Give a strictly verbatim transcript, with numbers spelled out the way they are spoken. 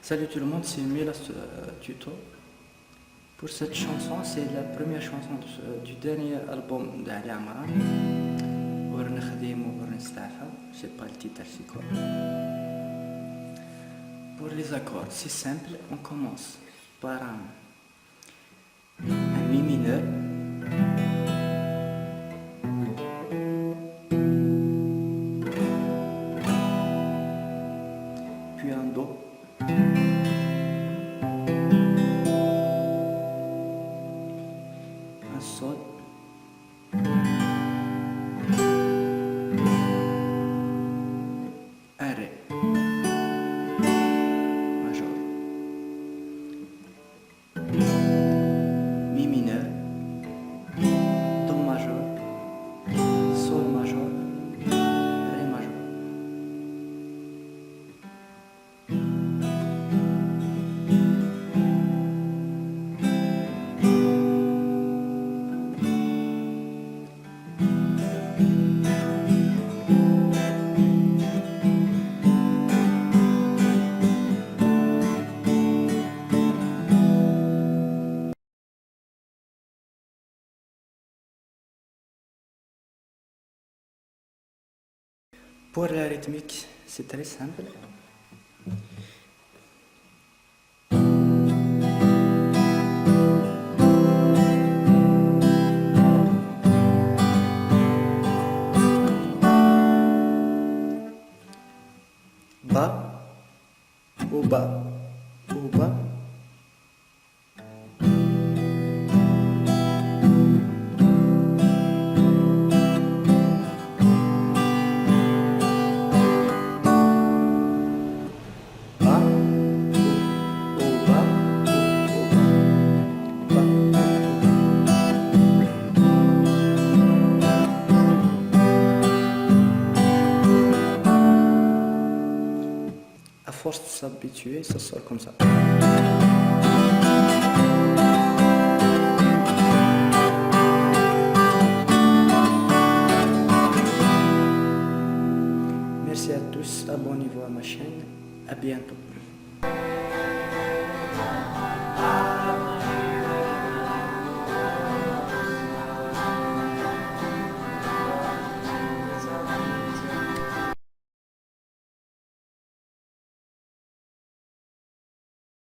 Salut tout le monde, c'est Milas euh, Tuto. Pour cette chanson, c'est la première chanson de ce- du dernier album d'Ali Amran. Ur nexdim ur nesteɛfa, je sais pas le titre, c'est quoi. Pour les accords, c'est simple, on commence par un, un mi mineur, puis un do, un sol, un ré majeur, mi mineur, do majeur, sol majeur, ré majeur. Pour la rythmique, c'est très simple. Ba, ou ba, ou ba. Ba, ou, ou, ba, ou, ou, ba. Ba. À force de s'habituer, ça sort comme ça. Merci à tous, abonnez-vous à ma chaîne. À bientôt.